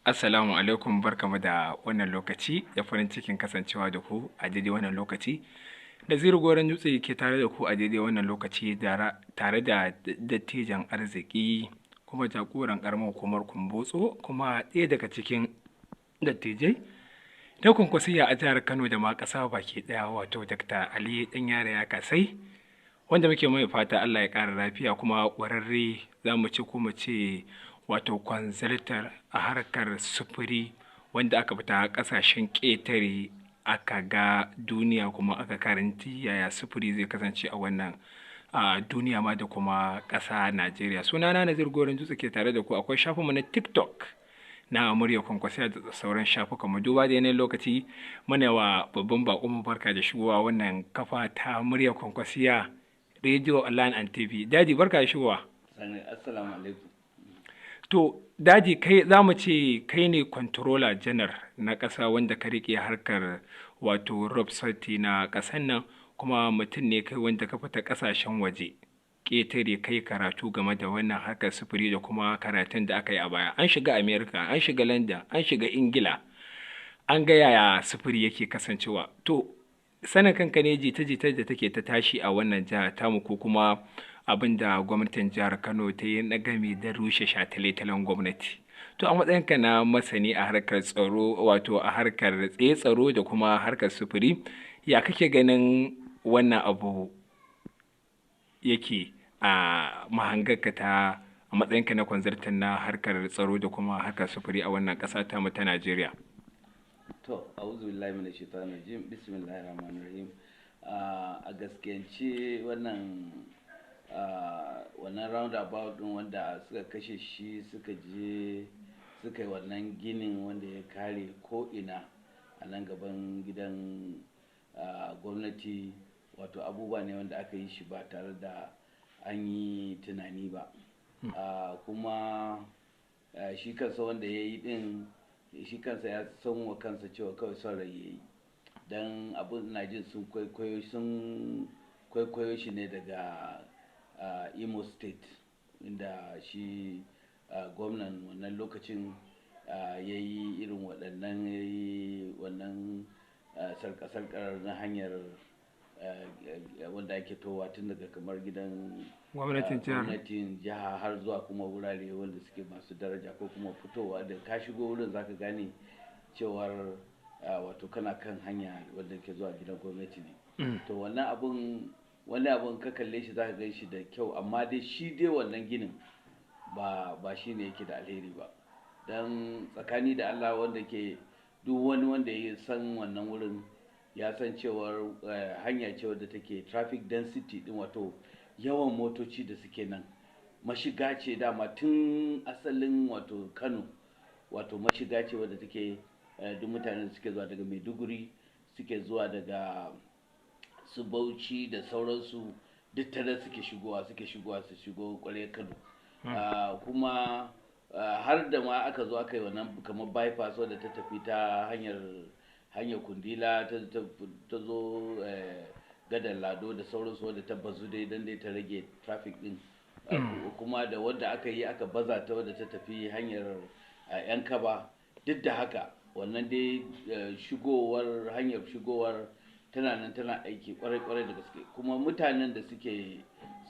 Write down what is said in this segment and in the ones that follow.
Assalamu alaikum, barkamu da wannan lokaci da farin cikin kasancewa da ku a daidai wannan lokaci. Naziru Goron Dutse ke tare da ku a daidai wannan lokaci tare da dattijan arziki kuma jagoran karamar hukumar Kumbotso, kuma ɗaya daga cikin dattijai na Kwankwasiyya a jihar Kano da ma ƙasa baki ɗaya, wato Dr. Ali Ɗanyara ya kasai, wanda muke mai fata Allah ya ƙara lafiya, kuma ƙwararre za mu ci ko mu ce wato consultant a harkar sufuri, wanda aka fita ƙasashen ƙetare aka ga duniya kuma aka karanti yaya sufuri zai kasance a wannan a duniya ma da kuma ƙasa Najeriya. Sunana Nazir Goron Dutse ke tare da ku. Akwai shafinmu na TikTok na Murya Kwankwasiya da sauran shafukan mu. Duba da yanayin lokaci, muna wa babban bakon mu barka da shigowa wannan kafa ta Murya Kwankwasiya Radio Online and TV. Daddy, barka da shigowa. Assalamu alaikum. To, Daddy, kai za mu ce kai ne controller general na ƙasa wanda ka riƙe harkar wato road safety na ƙasar nan, kuma mutum ne kai wanda ka fita ƙasashen waje ƙetare kai karatu game da wannan harkar sufuri da kuma karatun da aka yi a baya. An shiga America, an shiga London, an shiga Ingila, an ga yaya sufuri yake kasancewa. To, sanin kanka ne jita-jita da take ta tashi a wannan jiha tamu, ko kuma abin da gwamnatin jihar Kano ta yi na game da rushe shataletalen gwamnati. To, a matsayinka na masani a harkar tsaro, wato a harkar tsaye tsaro da kuma harkar sufuri, ya kake ganin wannan abu yake a mahangarka ta a matsayinka na consultant na harkar tsaro da kuma harkar sufuri a wannan ƙasa ta mu ta Najeriya? To, a'udhu billahi minash shaitanir rajim. Bismillahir rahmanir rahim. A gaskiyance wannan roundabout din wanda suka kashe shi, suka je suka yi wannan ginin wanda ya kare ko ina a nan gaban gidan gwamnati, wato abubuwa ne wanda aka yi shi ba tare da an yi tunani ba. Kuma shi kansa wanda ya yi din, shi kansa ya san wa kansa cewa kawai son rai ya yi, don abin na jin sun kwaikwayo shi ne daga Imo State, inda shi gwamnan wannan lokacin ya yi irin waɗannan, ya yi wannan sarƙa-sarƙar na hanyar wanda ake towa tun daga kamar gidan gwamnatin jihar, gwamnatin jiha har zuwa kuma wurare wanda suke masu daraja, ko kuma fitowa da ka shigo wurin zaka gane cewar wato kana kan hanya wanda ke zuwa gidan gwamnati ne. To, wannan abun, wani abun ka kalle shi zaka gan shi da kyau, amma dai shi dai wannan ginin ba shi ne yake da alheri ba, don tsakani da Allah, wanda ke duk wani wanda ya san wannan wurin ya san cewar hanya ce wadda take traffic density din, wato yawan motoci da suke nan, mashiga ce dama tun asalin wato Kano, wato mashiga ce wadda take duk mutanen da suke zuwa daga Maiduguri, suke zuwa daga su Bauchi da sauransu, duk tare suke shigowa su shigo kwarai Kano. Kuma har da ma aka zo aka yi wannan kamar bypass wadda ta tafi ta hanyar Kundila, ta zo Gadar Lado da sauransu, wadda ta bazu dai don dai ta rage traffic din. Kuma da wadda aka yi aka baza ta, wadda ta tafi hanyar Yan Kaba, duk da haka wannan dai shigowar hanyar shigowar tana nan tana aiki kwarai kwarai da gaske. Kuma mutanen da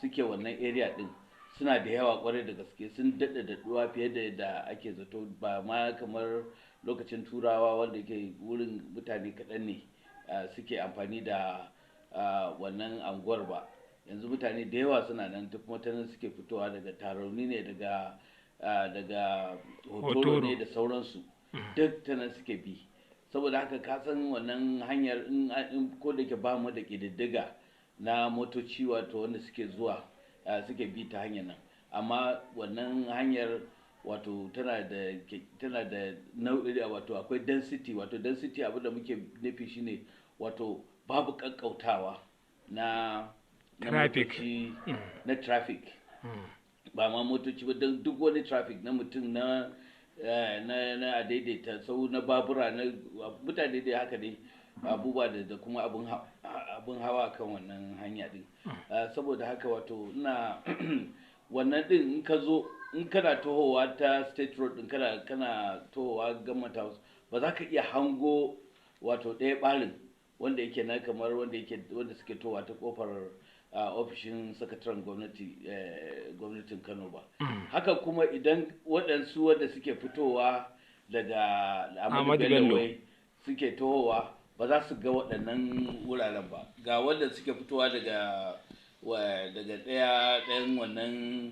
suke wannan area din suna da yawa kwarai da gaske, sun daɗa daɗuwa fiye da yadda ake zato, ba ma kamar lokacin Turawa wanda ke wurin mutane kaɗan ne suke amfani da wannan anguwar ba. Yanzu mutane da yawa suna nan, duk kuma ta nan suke fitowa, daga Tarauni ne, daga Hotoro ne da sauransu, duk ta nan suke bi. Saboda haka ka san wannan hanyar in ko da ke ba mu da ƙididdiga na motoci, wato wanda suke zuwa suke bi ta hanyar nan, amma wannan hanyar wato tana da nau'i, wato akwai density. Wato density, abu da muke nufi shine wato babu kakkautawa na traffic. Motoci, na traffic, ba ma motoci ba, don duk wani traffic na mutum, na a daidaita sau, na babura, na mutane dai, haka dai abubuwa da kuma abun hawa kan wannan hanya din. Saboda haka wato ina wannan din, in ka zo In kana tohowa ta State Road din, kana tohowa Government House, ba za ka iya hango wato ɗaya ɓarin wanda yake na kamar wanda yake wanda suke towa ta kofar ofishin sakataren gwamnati, gwamnatin Kano ba. Haka kuma idan waɗansu wanda suke fitowa daga Ahmadu Bello suke tohowa, ba za su ga waɗannan wuraren ba. Ga wanda suke fitowa daga ɗaya ɗayan wannan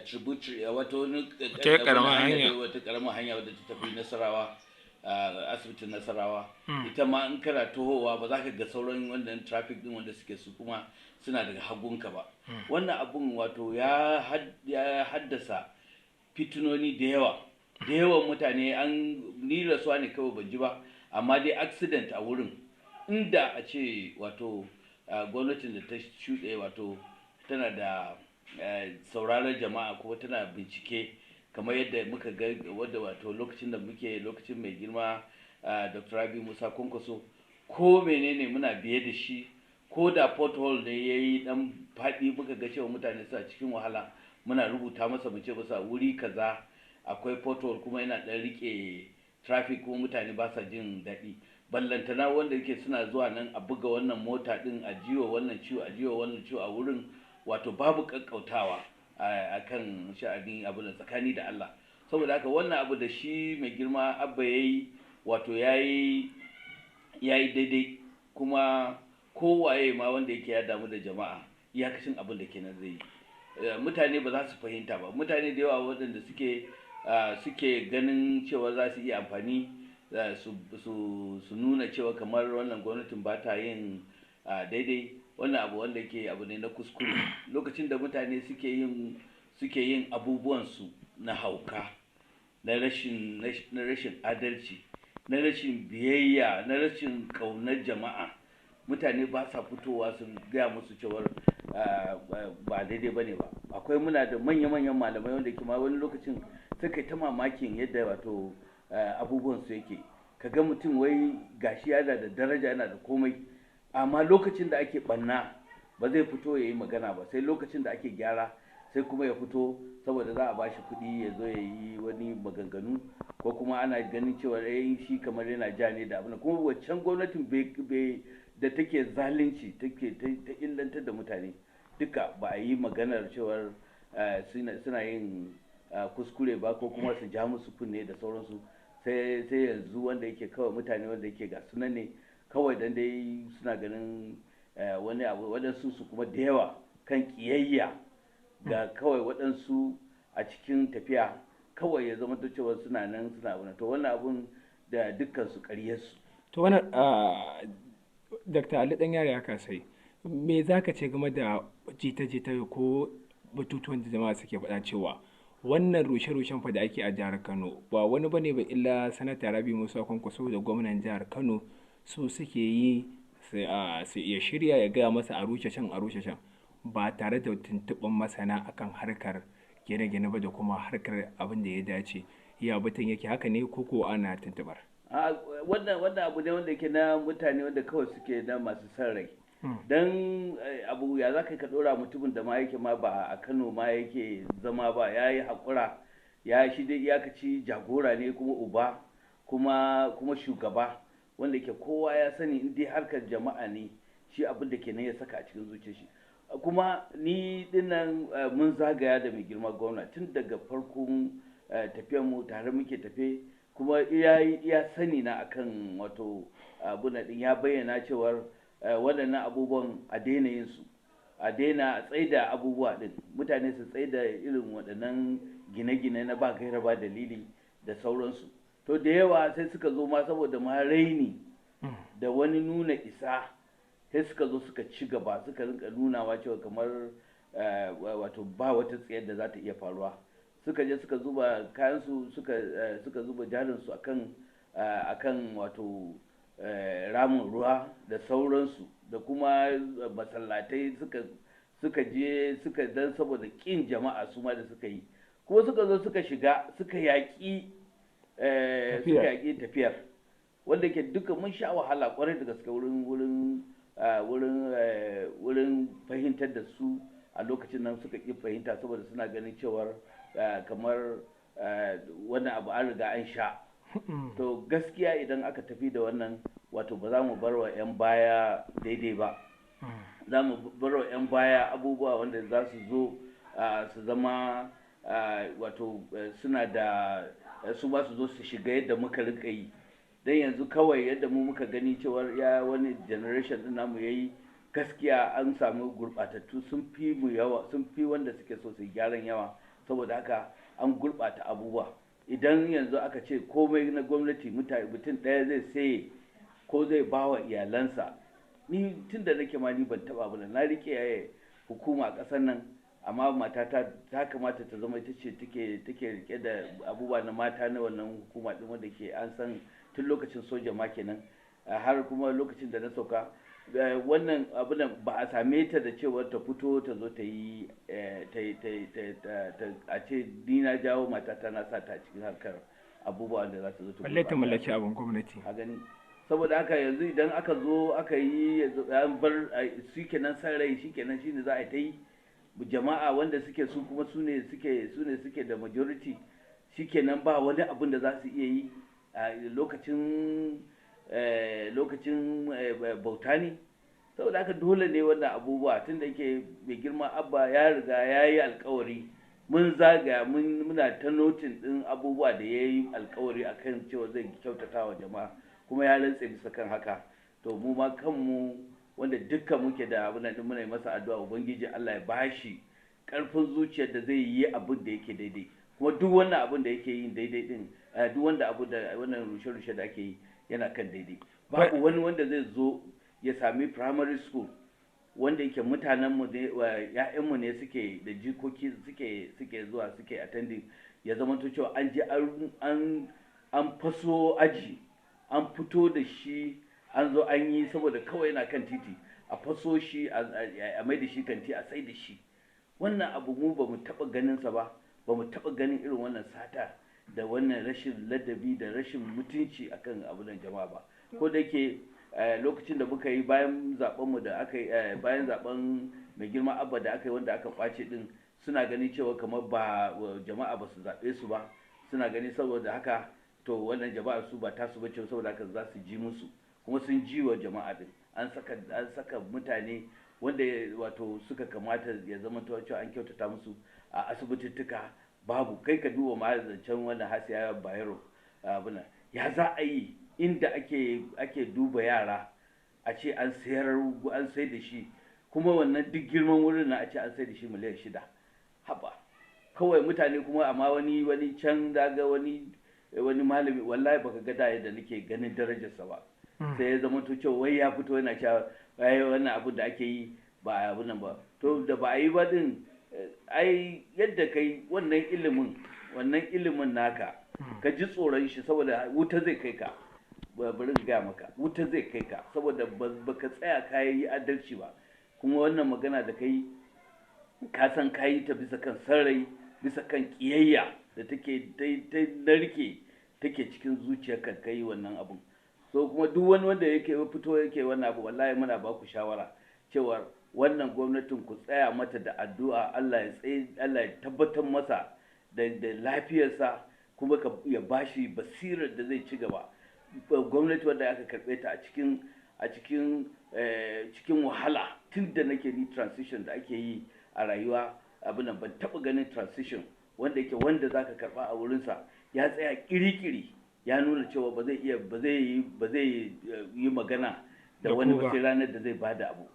tributary, wato wani hanya, wata ƙaramar hanya wadda ta tafi Nasarawa, asibitin Nasarawa, ita ma in kana tohowa ba za ka ga sauran wannan traffic din wanda suke su kuma suna daga hagunka ba. Wannan abun wato ya haddasa fitinoni da yawa, da yawan mutane an ni rasuwa ne kawai ban ji ba, amma dai accident a wurin, inda a ce wato gwamnatin da ta shuɗe wato tana da sauraron jama'a kuma tana bincike kamar yadda muka ga wadda wato lokacin da muke lokacin mai girma Dr. Rabi Musa Kwankwaso, ko menene muna biye da shi, ko da pothole ne ya yi dan faɗi muka ga cewa mutane suna cikin wahala, muna rubuta masa mu ce masa wuri kaza akwai pothole kuma yana dan rike traffic kuma mutane ba sa jin daɗi, ballantana wanda yake suna zuwa nan a buga wannan mota din a jiwa wannan ciwo, a jiwa wannan ciwo a wurin, wato babu kakkautawa a kan sha'anin abu da tsakani da Allah. Saboda haka wannan abu da shi mai girma Abba yayi, wato yayi daidai, kuma kowaye ma wanda yake ya damu da jama'a iyakacin abin da kenan zai yi. Mutane ba za su fahimta ba. Mutane da yawa waɗanda suke ganin cewa za su iya amfani su nuna cewa kamar wannan gwamnatin ba ta yin daidai, wannan abu wanda yake abu ne na kuskure. Lokacin da mutane suke yin abubuwansu na hauka, na rashin adalci, na rashin biyayya, na rashin ƙaunar jama'a, mutane ba sa fitowa su gaya musu cewar ba daidai ba ne ba. Akwai muna da manya-manyan malamai wanda ke ma wani lokacin suka ta mamakin yadda wato abubuwan su yake. Kaga mutum wai gashi yana da daraja, yana da komai, amma lokacin da ake ɓanna ba zai fito ya yi magana ba, sai lokacin da ake gyara sai kuma ya fito saboda za a ba shi kuɗi ya zo ya yi wani maganganu, ko kuma ana ganin cewa shi kamar yana ja ne da abin. Kuma waccan gwamnatin da take zalunci, take ta illantar da mutane, duka ba a yi maganar cewar suna yin kuskure ba ko kuma su ja musu kunne da sauransu. Sai yanzu wanda yake kawai mutane wanda yake ga sunan ne kawai dan dai suna ganin wani abu, waɗansu su kuma da yawa kan ƙiyayya ga kawai waɗansu a cikin tafiya, kawai ya zama cewa suna nan suna abu. To wannan abun da dukkan su ƙaryarsu. To wannan Dr. Ali Ɗanyaro ya kasai, me za ka ce game da jita-jita ko batutuwan da jama'a suke faɗa cewa wannan rushe-rushen fa da ake a jihar Kano ba wani bane ba illa Sanata Rabi Musa Kwankwaso da gwamnan jihar Kano su suke yi, su iya shirya ya gaya masa a rushe can a rushe can, ba tare da tuntuɓin masana akan harkar gine-gine ba da kuma harkar abin da ya dace. Ya batun yake, haka ne ko ko ana tuntuɓar? Wannan abu ne wanda yake na mutane wanda kawai suke na masu son rai. Dan abu ya za ka ɗora mutumin da ma yake ma ba a Kano ma yake zama ba, ya yi haƙura, ya shi dai iyakaci jagora ne kuma uba kuma shugaba wanda yake kowa ya sani in dai harkar jama'a ne, shi abin da kenan ya saka a cikin zuciyar shi. Kuma ni dinnan mun zagaya da mai girma gwamna tun daga farkon tafiyar mu tare muke tafe, kuma iya sani na akan wato abun din ya bayyana cewar waɗannan abubuwan a daina yin su, a daina tsaida abubuwa din, mutane su tsaida irin waɗannan gine-gine na ba gaira ba dalili da sauransu. To da yawa sai suka zo ma saboda ma raini da wani nuna isa, sai suka zo suka ci gaba suka rinka nunawa cewa kamar wato ba wata tsayar da za ta iya faruwa. Suka je suka zuba kayansu, suka zuba jarinsu akan wato ramin ruwa da sauransu, da kuma masallatai suka je suka dan saboda kin jama'a su ma da suka yi, kuma suka zo suka shiga suka yaƙi tafiyar, wanda ke duka mun sha wahala kwarai da gaske wurin fahimtar da su a lokacin nan suka ƙi fahimta saboda suna ganin cewar kamar wannan abu an riga an sha. To gaskiya idan aka tafi da wannan, wato ba za mu bar wa 'yan baya daidai ba. Za mu bar wa 'yan baya abubuwa wanda za su zo su zama wato suna da su ba su zo su shiga yadda muka rinka yi. Don yanzu kawai yadda mu muka gani cewar ya wani generation din namu yayi, gaskiya an samu gurɓatattu sun fi mu yawa, sun fi wanda suke so su gyaran yawa. Saboda haka an gurɓata abubuwa. Idan yanzu aka ce komai na gwamnati mutum ɗaya zai saye ko zai ba wa iyalansa, ni tun da nake ma ni ban taɓa ba, na rike hukuma a ƙasar nan, amma matata ta kamata ta zama ita ce take rike da abubuwa na mata na wannan hukuma din, wanda ke an san tun lokacin soja ma kenan, har kuma lokacin da na sauka wannan abu ba a same ta da cewar ta fito ta zo ta yi a ce ni na jawo matata na sa ta cikin harkar abubuwa da za ta zo ta balle ta mallaki abin gwamnati. A gani, saboda haka yanzu idan aka zo aka yi an bar shi kenan, san rai shi kenan, shine za a ta yi. Jama'a wanda suke su kuma su ne suke da majority, shikenan ba wani abin da za su iya yi a lokacin bauta ne. Saboda haka dole ne wannan abubuwa, tun da yake mai girma Abba ya riga ya yi alkawari, mun zagaya muna ta noting din abubuwa da ya yi alkawari akan cewa zai kyautata wa jama'a, kuma ya rantse bisa kan haka. To mu ma kanmu wanda dukkan muke da abin da muna yi masa addu'a, Ubangiji Allah ya bashi karfin zuciyar da zai yi abin da yake daidai. Kuma duk wannan abin da yake yin daidai din, duk wanda abu da wannan rushe-rushe da ake yi yana kan daidai. Babu wani wanda zai zo ya sami primary school wanda yake mutanenmu ne, ‘ya'yanmu ne suke da jikoki suke zuwa suke attending, ya zama to cewa an je an faso aji, an fito da shi, an zo an yi saboda kawai yana kan titi, a faso shi a mai da shi kanti, a sai da shi. Wannan abu mu ba mu taɓa ganinsa ba, ba mu taɓa ganin irin wannan sata da wannan rashin ladabi da rashin mutunci akan abunan jama'a ba. Ko da yake lokacin da muka yi bayan zaben mu da aka yi, bayan zaben mai girma Abba da aka yi, wanda aka kwace din, suna gani cewa kamar ba jama'a ba su zaɓe su ba. Suna gani saboda haka to wannan jama'a su ba tasu bace, saboda haka za su ji musu, kuma sun ji wa jama'a din. An saka mutane wanda wato suka kamata ya zama cewa an kyautata musu a asibitittuka, babu. Kai ka duba ma zancen wannan Hasiya Bayero abuna, ya za a yi inda ake duba yara a ce an sayar, an sai da shi? Kuma wannan duk girman wurin na a ce an sai da shi miliyan 6. Haba kawai mutane kuma. Amma wani can daga wani malami, wallahi baka ga da yadda nake ganin darajarsa ba, sai ya zama to cewa wai ya fito yana cewa ai wannan abu da ake yi ba abu nan ba. To da ba a yi ba din, ai yadda kai wannan ilimin naka ka ji tsoron shi, saboda wuta zai kai ka. Bari in gaya maka, wuta zai kai ka, saboda baka tsaya ka yi adalci ba. Kuma wannan magana da kai, ka san ka yi ta bisa kan sarrai, bisa kan kiyayya da take ta narke take cikin zuciyarka ka yi wannan abun. So kuma duk wani wanda yake fito yake wannan abu, wallahi muna ba ku shawara cewa wannan gwamnatin ku tsaya mata da addu'a, Allah ya tsaye, Allah ya tabbatar masa da lafiyarsa, kuma ka ya bashi basirar da zai ci gaba. Gwamnati wanda aka karbe ta a cikin wahala, tun da nake ni transition da ake yi a rayuwa abin nan, ban taɓa ganin transition wanda yake wanda zaka karba a wurinsa ya tsaya kirikiri ya nuna cewa ba zai iya ba zai yi magana da wani ba sai ranar da zai bada abu,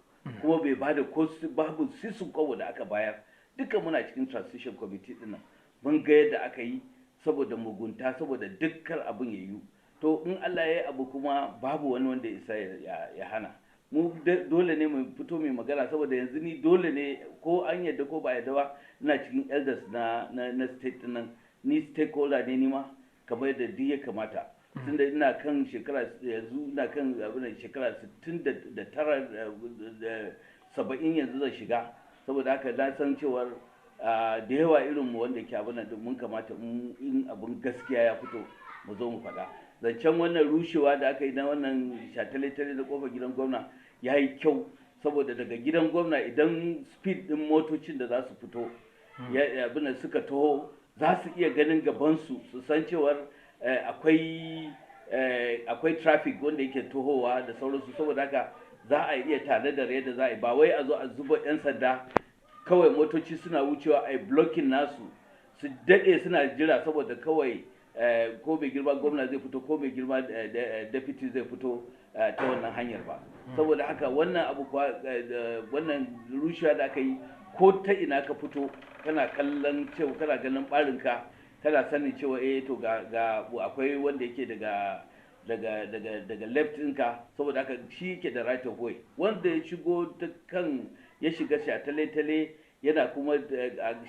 kuma bai bada ko babu sisin kwabo da aka bayar. Duka muna cikin transition committee din nan, mun ga yadda aka yi saboda mugunta, saboda dukkan abin ya yiwu. To in Allah ya yi abu kuma babu wani wanda ya isa ya hana mu. Dole ne mu fito mai magana, saboda yanzu ni dole ne, ko an yadda ko ba yadda ba, ina cikin elders na state nan, ni stakeholder ne ni ma kamar yadda duk ya kamata, tunda ina kan shekara yanzu, ina kan abin shekara 69 da 70 yanzu zan shiga. Saboda haka na san cewar da yawa irin mu wanda ke abin nan mun kamata in abin gaskiya ya fito mu zo mu faɗa. Zancen wannan rushewa da aka yi na wannan shataletale na kofar gidan gwamna ya yi kyau, saboda daga gidan gwamna idan speed din motocin da za su fito abin suka taho Za su iya ganin gabansu su san cewar akwai traffic wanda yake tohowa da sauransu. Saboda haka za a iya tanadar yadda za a yi, ba wai a zo a zuba 'yan sanda kawai motoci suna wucewa a yi blocking nasu su daɗe suna jira saboda kawai ko mai girma gwamna zai fito ko mai girma deputy zai fito ta wannan hanyar ba. Saboda haka wannan abu kuwa, wannan rushewa da aka yi, ko ta ina ka fito kana kallon cewa kana ganin barinka, kana sanin cewa eh to ga akwai wanda yake daga left ɗinka. Saboda haka shi yake da right of way. Wanda ya shigo ta kan ya shiga sha tale-tale yana kuma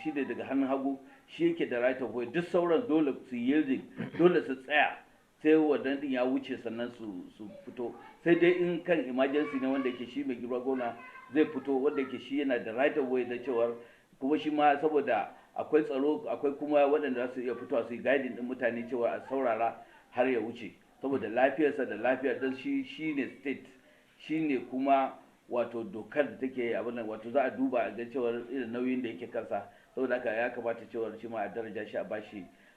shi ne daga hannun hagu, shi yake da right of way. Duk sauran dole su yielding, dole su tsaya sai wannan din ya wuce sannan su fito, sai dai in kan emergency ne wanda yake shi mai girma gona zai fito, wanda yake shi yana da right of way da cewar kuma shi ma saboda akwai tsaro, akwai kuma waɗanda za su iya fitowa su yi guiding din mutane cewa a saurara har ya wuce, saboda lafiyarsa da lafiyar don shi shine state, shine kuma wato dokar da take abin nan, wato za a duba a ga cewar irin nauyin da yake kansa. Saboda haka ya kamata cewar shi ma a daraja shi,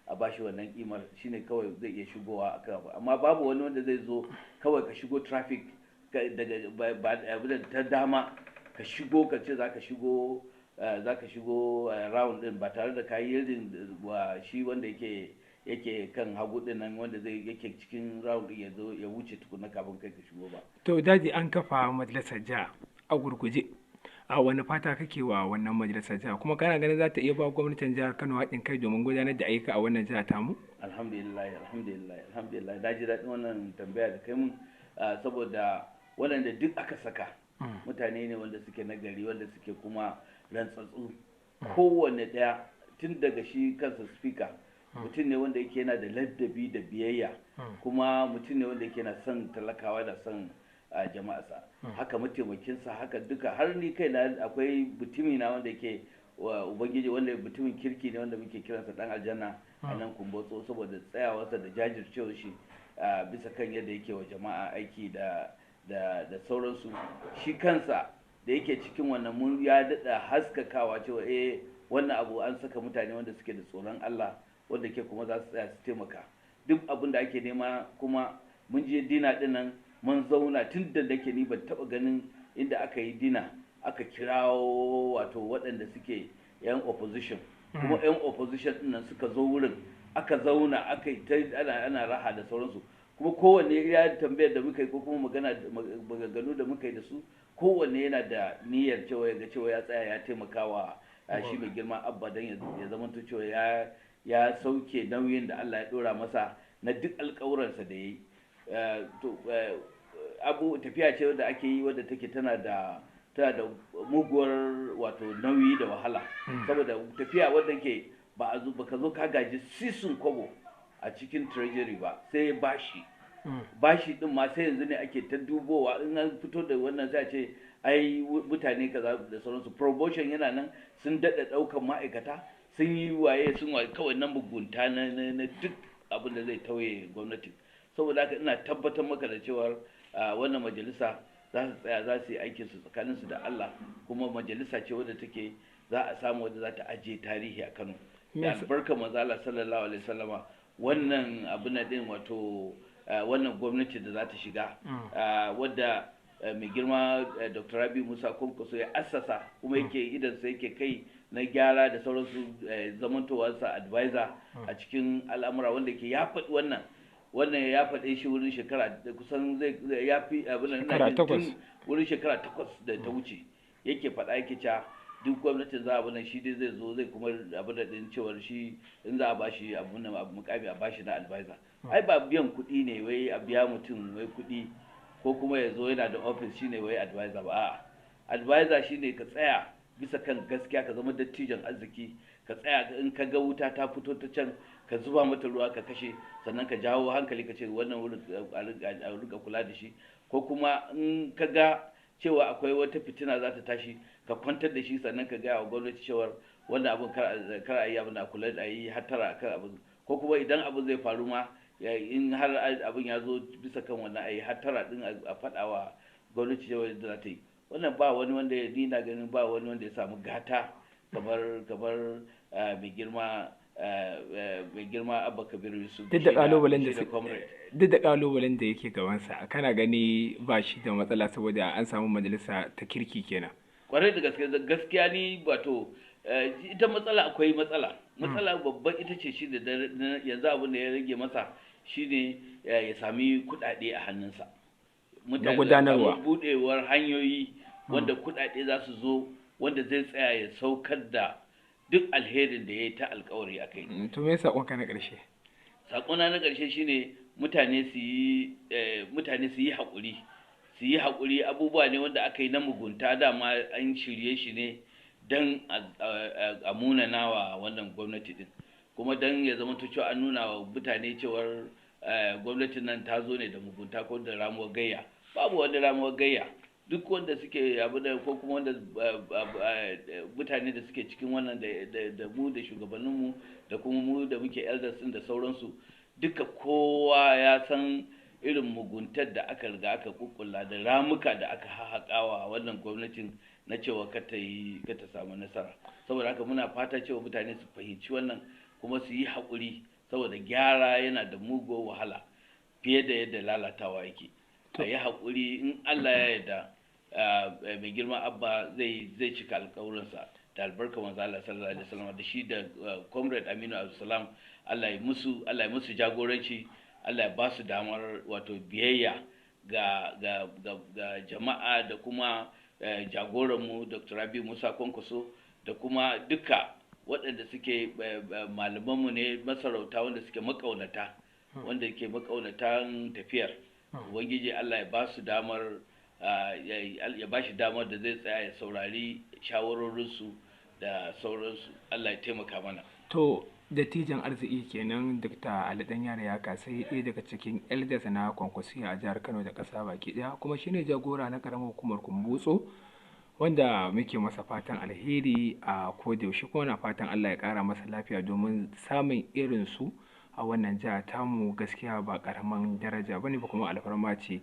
a bashi wannan kimar, shine kawai zai iya shigowa akan abu. Amma babu wani wanda zai zo kawai ka shigo traffic daga abin ta dama, ka shigo ka ce zaka shigo round din ba tare da kayi yielding wa shi wanda yake kan hagu din nan, wanda zai yake cikin round din, ya zo ya wuce tukuna kafin kai ka shigo ba. To daji, an kafa majalisar jiha. A gurguje, a wani fata kake wa wannan majalisar jiha, kuma kana ganin za ta iya ba gwamnatin jihar Kano haɗin kai domin gudanar da ayyuka a wannan jiha tamu? Alhamdulillah, alhamdulillah, alhamdulillah. Na ji daɗin wannan tambaya da kai mun, saboda waɗanda duk aka saka mutane ne wanda suke nagari, wanda suke kuma rantsatsu. Kowanne ɗaya, tun daga shi kansa speaker, mutum ne wanda yake yana da ladabi da biyayya, kuma mutum ne wanda yake yana son talakawa da son jama'arsa. Haka mataimakinsa, haka duka. Har ni kai na akwai mutumi na wanda yake wa ubangiji, wanda mutumin kirki ne, wanda muke kiransa dan aljanna a nan Kumbotso, saboda tsayawarsa da jajircewar shi bisa kan yadda yake wa jama'a aiki da sauransu. Shi kansa da yake cikin wannan mun ya daɗa haskakawa cewa eh, wannan abu an saka mutane wanda suke da tsoron Allah, wanda ke kuma za su tsaya su taimaka duk abin da ake nema. Kuma mun je dinner din nan, mun zauna. Tun da nake ni ban taɓa ganin inda aka yi dinner aka kirawo wato waɗanda suke yan opposition, kuma yan opposition din nan suka zo wurin, aka zauna aka yi ta ana raha da sauransu. Kuma kowanne ya tambayar da muka yi ko kuma magana maganganu da muka yi da su, kowanne yana da niyyar cewa ya ga cewa ya tsaya ya taimaka wa shi mai girma Abba don ya zamanto cewa ya sauke nauyin da Allah ya dora masa na duk alƙawuransa da ya yi. To abu tafiya ce wadda ake yi wadda take tana da muguwar wato nauyi da wahala, saboda tafiya wadda ke ba a zo baka zo ka gaji sisin kwabo a cikin treasury ba, sai bashi. Bashi din ma sai yanzu ne ake ta dubowa. In an fito da wannan sai a ce ai mutane kaza da sauransu. Promotion yana nan, sun daɗa ɗaukan ma'aikata, sun yi waye, sun waye, kawai na mugunta na duk abin da zai tauye gwamnati. Saboda haka ina tabbatar maka da cewar wannan majalisa za su tsaya, za su yi aikin su tsakaninsu da Allah, kuma majalisa ce wadda take za a samu wadda za ta ajiye tarihi a Kano da albarkar manzo Allah sallallahu alaihi wasallama. Wannan abu na din, wato wannan gwamnati da za ta shiga, wadda mai girma Dr. Rabi Musa Kwankwaso ya assasa, kuma yake idan sai yake kai na gyara da sauransu, zamantowarsa advisor a cikin al'amura, wanda ke ya faɗi wannan ya faɗe shi wurin shekara da kusan zai ya fi abin nan, ina Shekara jin 8. tun wurin shekara 8 da ta wuce yake faɗa, yake cewa duk gwamnatin za a nan shi dai zai zo, zai kuma abin da din cewar shi in za a bashi abun nan, abu mukami, a bashi na advisor. Ai ba biyan kuɗi ne wai a biya mutum wai kuɗi ko kuma ya zo yana da office shine wai advisor ba. A'a, advisor shine ka tsaya bisa kan gaskiya, ka zama dattijon arziki, ka tsaya in ka ga wuta ta fito ta can ka zuba mata ruwa ka kashe, sannan ka jawo hankali ka ce wannan wurin a rika kula da shi, ko kuma in ka ga cewa akwai wata fitina za ta tashi ka kwantar da shi, sannan ka gaya wa gwamnati cewar wannan abin kar a yi abin a kula da yi hattara akan abin, ko kuma idan abin zai faru ma in har abin ya zo bisa kan wannan a yi hattara din, a faɗa wa gwamnati cewa yadda za ta yi wannan. Ba wani wanda ni na ganin ba wani wanda ya samu gata kamar mai girma mai girma Abba Kabir Yusuf Duk da kalubalen da shi da comrade. Duk da kalubalen da yake gabansa, kana gani ba shi da matsala saboda an samu majalisa ta kirki kenan? Kwarai da gaske. Gaskiya ni wato ita matsala, akwai matsala, matsala babban ita ce shi da yanzu abin da ya rage masa shine ya sami kuɗaɗe a hannunsa. Na gudanarwa. Samu budewar hanyoyi wanda kuɗaɗe za su zo, wanda zai tsaya ya saukar da duk alherin da ya yi ta alkawari a kai. To, me saƙonka na ƙarshe? Sakona na ƙarshe shine mutane su yi haƙuri, su yi haƙuri. Abubuwa ne wanda aka yi na mugunta, dama an shirye shi ne don a munana wa wannan gwamnati din, kuma don ya zama cewa an nuna wa mutane cewar gwamnatin nan ta zo ne da mugunta ko da ramuwar gayya. Babu wani ramuwar gayya. Duk wanda suke abu da ko kuma wanda mutane da suke cikin wannan da mu da shugabanninmu da kuma mu da muke elders din da sauransu, duka kowa ya san irin muguntar da aka riga aka kukkulla da ramuka da aka hahaƙawa wannan gwamnatin na cewa kar ta yi, kar ta samu nasara. Saboda haka muna fata cewa mutane su fahimci wannan kuma su yi haƙuri, saboda gyara yana da muguwar wahala fiye da yadda lalatawa yake. A yi haƙuri, in Allah ya yarda mai girma Abba zai cika alƙawuransa da albarka manzo Allah sallallahu alaihi wasallam, da shi da comrade Aminu Abdulsalam. Allah ya musu jagoranci, Allah ya ba su damar wato biyayya ga jama'a da kuma jagoranmu Dr. Rabi Musa Kwankwaso, da kuma duka waɗanda suke malamanmu ne, masarauta wanda suke makaunata, wanda ke makaunatan tafiyar. Ubangiji Allah ya ba su damar, ya ba shi damar da zai tsaya ya saurari shawarorinsu da sauransu. Allah ya taimaka mana. To, dattijan arziki kenan, Dr. Ali Danyaro Yakasai, ɗaya daga cikin elders na Kwankwasiya a jihar Kano da ƙasa baki ɗaya, kuma shine jagora na ƙaramar hukumar Kumbotso, wanda muke masa fatan alheri a kodayaushe, kuma na fatan Allah ya ƙara masa lafiya, domin samun irin su a wannan jiha tamu gaskiya ba ƙaramin daraja bane ba, kuma alfarma ce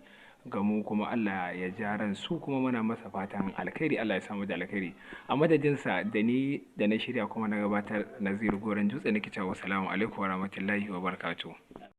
ga mu. Kuma Allah ya ja ran su, kuma muna masa fatan alkhairi, Allah ya samu da alkhairi. A madadinsa da ni da na shirya kuma na gabatar, Naziru Goran Dutse, nake cewa assalamu alaikum wa rahmatullahi wa barakatuh.